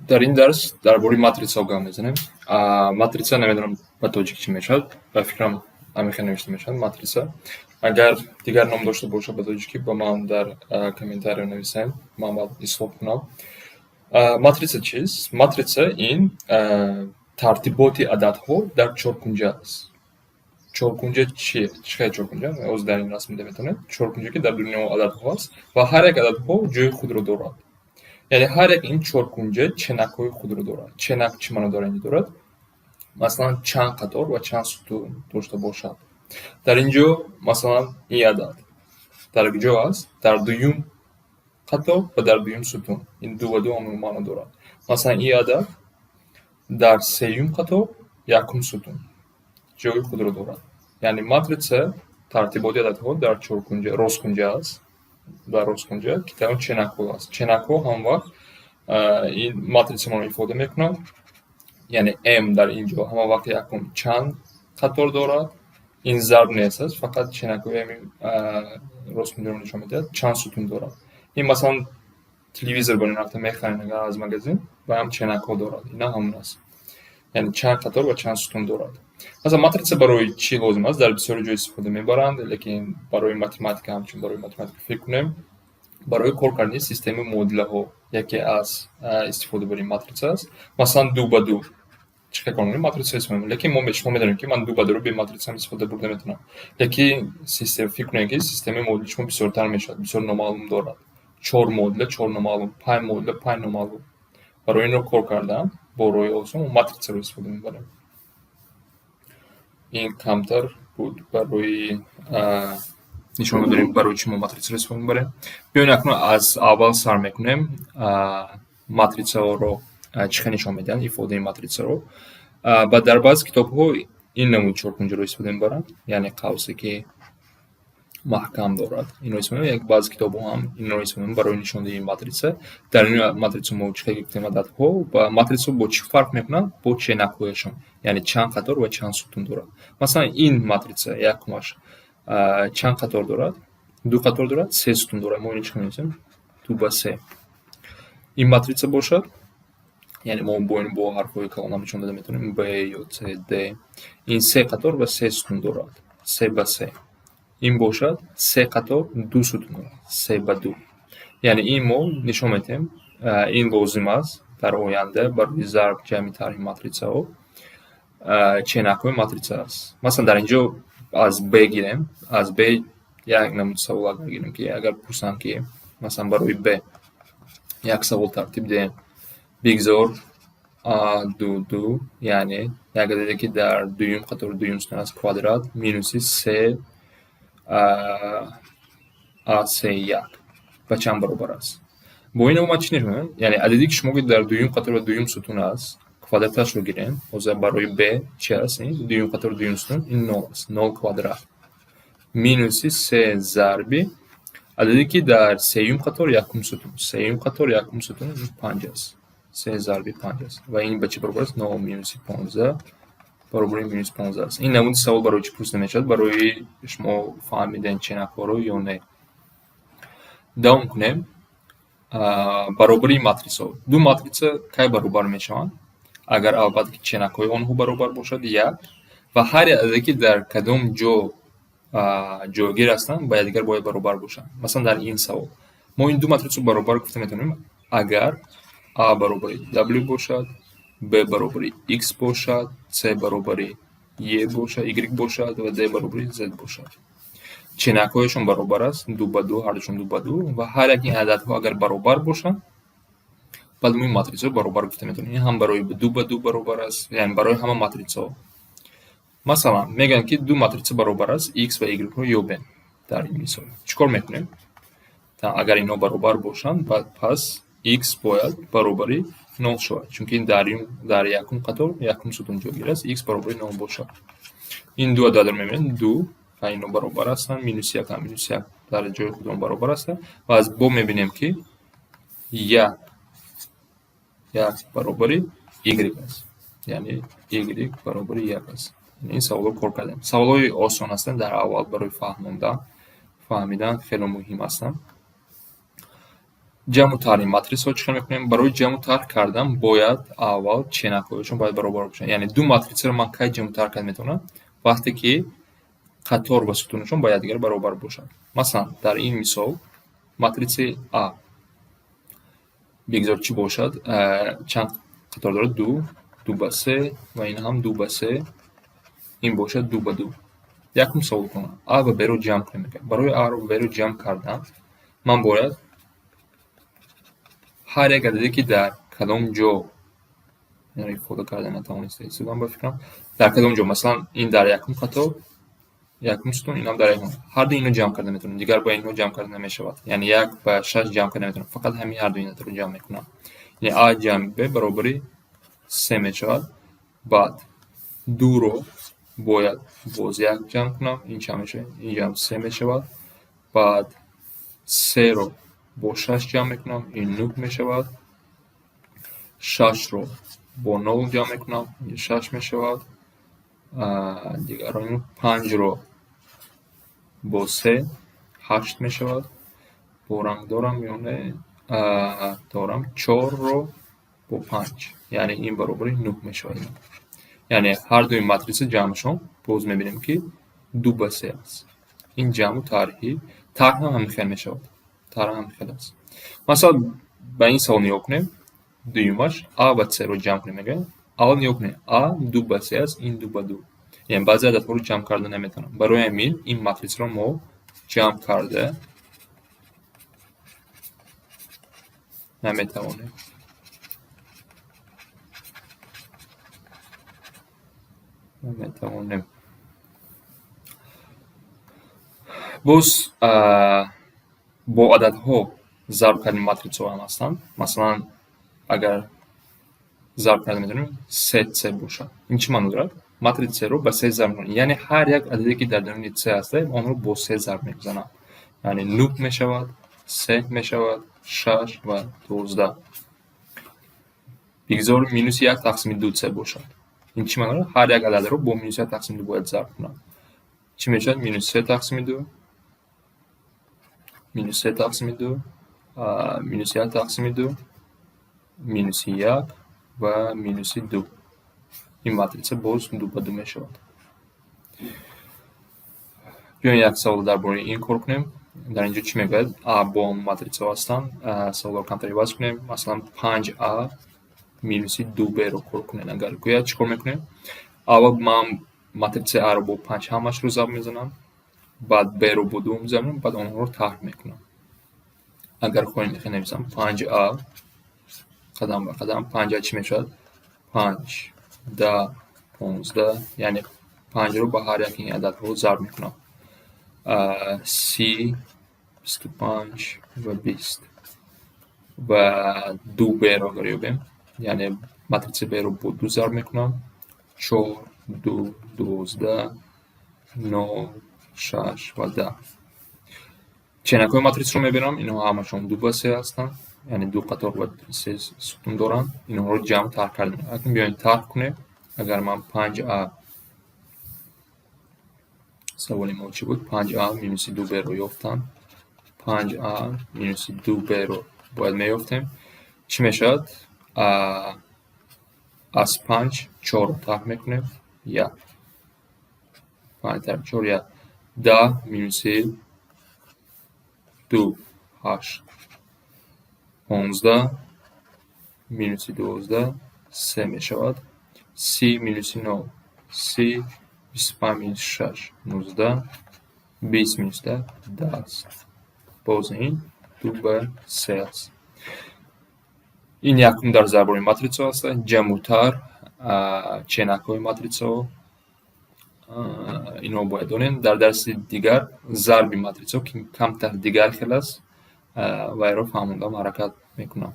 Дар ин дарс дар бораи матрицаҳо гап мезанем. Матрица, намедонам, ба тоҷикӣ чӣ мешавад, ба фикрам, ҳамин навишта мешавад матрица. Агар дигар ном дошта бошад ба тоҷикӣ, ба ман дар комментария нависем, ман баъд ислоҳ кунам. Матрица чист? Матрица ин тартиботи ададҳо дар чоркунҷа аст. Чоркунҷа чи? Чӣ хел чоркунҷа? Ҳозир дар ин расм дида метавонед. Чоркунҷа, ки дар дунё ададҳо аст ва ҳар як ададҳо ҷои худро дорад. Яъне ҳар як ин чоркунҷа ченакҳои худро дорад. Ченак чӣ маъно дорад инҷо дорад? Масалан, чанд қатор ва чанд сутун дошта бошад. Дар ин ҷо, масалан, ин адад дар куҷо аст? Дар дуюм қатор ва дар дуюм сутун. Ин ду ва ду ҳамон маъно дорад. Масалан, ин адад дар сеюм қатор, якум сутун ҷои худро дорад. Яъне матрица тартиботи ададҳо дар чоркунҷа, росткунҷа аст, дар росткунҷа, ки дар он ченакҳо аст. Ченакҳо ҳамвақт ин матрицамонро ифода мекунанд. Яъне м дар ин ҷо ҳама вақт якум чанд қатор дорад. Ин зарб нест аст, фақат ченакҳои ҳамин росткунҷаро нишон медиҳад, чанд сутун дорад. Ин, масалан, телевизор барои рафта мехарем агар аз магазин, ва ҳам ченакҳо дорад. Ина ҳамон аст. Яъне чанд қатор ва чанд сутун дорад. Масалан, матрица барои чӣ лозим аст? Дар бисёри ҷо истифода мебаранд, лекин барои математика, ҳамчун барои математика фикр кунем, барои кор кардани системаи муодилаҳо яке аз истифодабарии матрица аст. Масалан, ду ба ду чӣ хел кор мекунем? Матрица истифода мебарем. Лекин мо, шумо медонем, ки ман ду ба дуро бе матрица истифода бурда метавонам. Лекин система, фикр кунем, ки системаи муодилаи шумо бисёртар мешавад, бисёр номаълум дорад. Чор муодила, чор номаълум, панҷ муодила, панҷ номаълум. Барои инро кор кардан бо роҳи осон мо матрицаро истифода мебарем. Ин камтар буд барои нишон додем, барои чӣ мо матрицаро истифода мебарем. Биёед, акнун аз аввал сар мекунем. Матрицаҳоро чӣ хел нишон медиҳанд, ифодаи матрицаро? Ба дар баъзе китобҳо ин намуди чоркунҷаро истифода мебаранд, яъне қавсе, ки маҳкам дорад, инро истифода мебаранд. Баъзе китобҳо ҳам инро истифода мебаранд барои нишондиҳии матрица. Дар ин матрица мо чӣ хел гуфтем, ададҳо ва матрицаҳо бо чӣ фарқ мекунанд? Бо ченакҳояшон, яъне чанд қатор ва чанд сутун дорад. Масалан, ин матрица якумаш чанд қатор дорад? Ду қатор дорад, се сутун дорад. Мо инро чӣ хел менависем? Ду ба се. Ин матрица бошад, яъне мо бо ин бо ҳарфҳои калонам нишон дода метавонем, б ё с, д. Ин се қатор ва се сутун дорад, се ба се. Ин бошад, се қатор, ду сутун дорад, се ба ду. Яъне ин мо нишон медиҳем, ин лозим аст дар оянда барои зарб, ҷамъи, тарҳи матрицаҳо, ченакҳои матрица аст. Масалан, дар ин ҷо аз б гирем, аз б як намуди савол агар гирем, ки агар пурсанд, ки масалан, барои б як савол тартиб диҳем: бигзор а ду ду, яъне як ададе, ки дар дуюм қатори дуюм сутун аст, квадрат минуси се а се як ба чанд баробар аст? Бо ин омад чӣ нишон медиҳад? Яъне ададе, ки шумо дар дуюм қатор ва дуюм сутун аст, квадраташро гирем. Ҳозир барои б чи аст? Ин дуюм қатори дуюм сутун, ин нол аст, нол квадрат минуси се зарби ададе, ки дар сеюм қатор, якум сутун, сеюм қатор, якум сутун, панҷ аст, се зарби панҷ аст. Ва ин ба чӣ баробар аст? Нол минуси 15 баробари минус 15 аст. Ин намуди савол барои чӣ пурсида мешавад? Барои шумо фаҳмидани ченакҳоро ё не. Давом кунем. Баробарии матрицаҳо. Ду матрица кай баробар мешаванд? Агар, албатта, ки ченакҳои онҳо баробар бошад, як, ва ҳар як ададе, ки дар кадом ҷо ҷойгир ҳастанд, ба якдигар бояд баробар бошанд. Масалан, дар ин савол мо ин ду матрицаро баробар гуфта метавонем, агар а баробари w бошад, b баробари x бошад, c баробари e бошад, y бошад ва d баробари z бошад. Ченакҳояшон баробар аст, ду ба ду, ҳардушон ду ба ду, ва ҳар як ин ададҳо агар баробар бошанд, баъд мо ин матрицаро баробар гуфта метавонем. Ин ҳам барои ду ба ду баробар аст, яъне барои ҳама матрицаҳо. Масалан, мегӯянд, ки ду матрица баробар аст, x ва y-ро ёбем. Дар ин мисол чӣ кор мекунем? Агар инҳо баробар бошанд, баъд пас x бояд баробари нол шавад, чунки дар якум қатор, якум сутун ҷойгир аст, x баробари нол бошад. Ин ду ададро мебинем, ду ва инҳо баробар ҳастанд, минус як ҳам минус як дар ҷои худон баробар ҳастанд. Ва аз бо мебинем, ки як як баробари y аст, яъне y баробари як аст. Ин саволро кор кардем. Саволҳои осон ҳастанд дар аввал, барои фаҳмондан, фаҳмидан хеле муҳим ҳастанд. Ҷамъу тарҳи матрисаҳо чӣ хел мекунем? Барои ҷамъу тарҳ кардан бояд аввал ченакҳояшон бояд баробар бошанд. Яъне ду матрисаро ман кай ҷамъу тарҳ карда метавонам? Вақте ки қатор ва сутунашон ба якдигар баробар бошад. Масалан, дар ин мисол матрицаи А бигзор чӣ бошад? Чанд қатор дорад? Ду, ду ба се ва ин ҳам ду ба се, ин бошад ду ба ду. Якум савол кунам. А ва Б-ро ҷамъ кунем. Барои А ро Б-ро ҷамъ кардан ман бояд ҳар як ададе, ки дар кадом ҷо ифода карда натавонистаистодам, ба фикрам, дар кадом ҷо, масалан, ин дар якум қатор, якум сутун, инам дар якум, ҳар ду инро ҷамъ карда метавонем, дигар ба инҳо ҷамъ карда намешавад. Яъне як ба шаш ҷамъ карда наметавонам, фақат ҳамин ҳар ду инро ҷамъ мекунам. Яъне А ҷамъ Б баробари се мешавад. Баъд дуро бояд боз як ҷамъ кунам, ин чанд мешавад? Ин ҷамъ се мешавад. Баъд серо бо шаш ҷамъ мекунам, ин нӯҳ мешавад. Шашро бо нол ҷамъ мекунам, ин шаш мешавад. Дигарро панҷро бо се ҳашт мешавад. Бо ранг дорам ё не? Дорам. Чорро бо панҷ, яъне ин баробари нӯҳ мешавад. Яъне ҳар дуи матриса ҷамъшон боз мебинем, ки ду ба се аст. Ин ҷамъу тарҳи, тарҳ ҳам ҳамин хел мешавад. Тарҳ ҳамин хел аст. Масалан, ба ин савол нигоҳ кунем. Дуюмаш А ва С-ро ҷамъ кунем, мегӯяд. Аввал нигоҳ кунем. А ду ба се аст, ин ду ба ду. Яъне баъзе ададҳоро ҷамъ карда наметавонам. Барои ҳамин ин матрисаро мо ҷамъ карда наметавонем. Наметавонем. Боз бо ададҳо зарб кардани матрицаҳо ҳам ҳастанд. Масалан, агар зарб карда метавонем, се С бошад. Ин чӣ маъно дорад? Матрицаро ба се зарб мекунем. Яъне ҳар як ададе, ки дар даруни С ҳаста, онро бо се зарб мекузанам. Яъне нӯҳ мешавад, се мешавад, шаш ва 12. Бигзор минуси як тақсими ду С бошад. Ин чӣ маъно дорад? Ҳар як ададро бо минус як тақсими ду бояд зарб кунам. Чӣ мешавад? Минус се тақсими ду, минус се тақсими ду, минус як тақсими ду, минуси як ва минуси ду. Ин матрица боз ду ба ду мешавад. Биёем, як савол дар бораи ин кор кунем. Дар ин ҷо чӣ мегӯяд? А бо матрицаҳо ҳастанд. Саволро камтар иваз кунем. Масалан, панҷ А минуси ду Б-ро кор кунед. Агар гӯяд, чӣ кор мекунем? Аввал ман матрицаи А-ро бо панҷ ҳамашро зарб мезанам, баъд Б-ро бо ду мезанам, баъд онҳоро тарҳ мекунам. Агар хоҳем, мехоҳем нависам панҷ А, қадам ба қадам. Панҷ А чӣ мешавад? Панҷ, 10, 15, яъне панҷро ба ҳар як ин ададҳо зарб мекунам. 30, 25 ва 20. Ва ду Б-ро агар ёбем, яъне матрицаи Б-ро бо ду зарб мекунам. Чор, ду, 12, нол, шаш ва 10. Ченакҳои матрисро мебинам, инҳо ҳамашон ду ба се ҳастанд, яъне ду қатор ва се сутун доранд. Инҳоро ҷамъ тарҳ кардем. Акнун биёем, тарҳ кунем. Агар ман панҷ А, саволи мо чӣ буд? Панҷ А минуси ду Б-ро ёфтан. Панҷ А минуси ду Б-ро бояд меёфтем. Чӣ мешавад? Аз панҷ чорро тарҳ мекунем, як. Панҷ тарҳ чор, як. 10 минуси ду, ҳашт. 15 минуси 12, се мешавад. 30 минуси нол, 30, 25 минуси шаш, 19, 20 минуси 10, 10 аст. Боз ин ду ба се аст. Ин якум дарс дар бораи матрицаҳо аст. Ҷамъу тарҳ, ченакҳои матрицаҳо, инро бояд донем. Дар дарси дигар зарби матрицаҳо, ки камтар дигар хел аст, вайро фаҳмондам ҳаракат мекунам.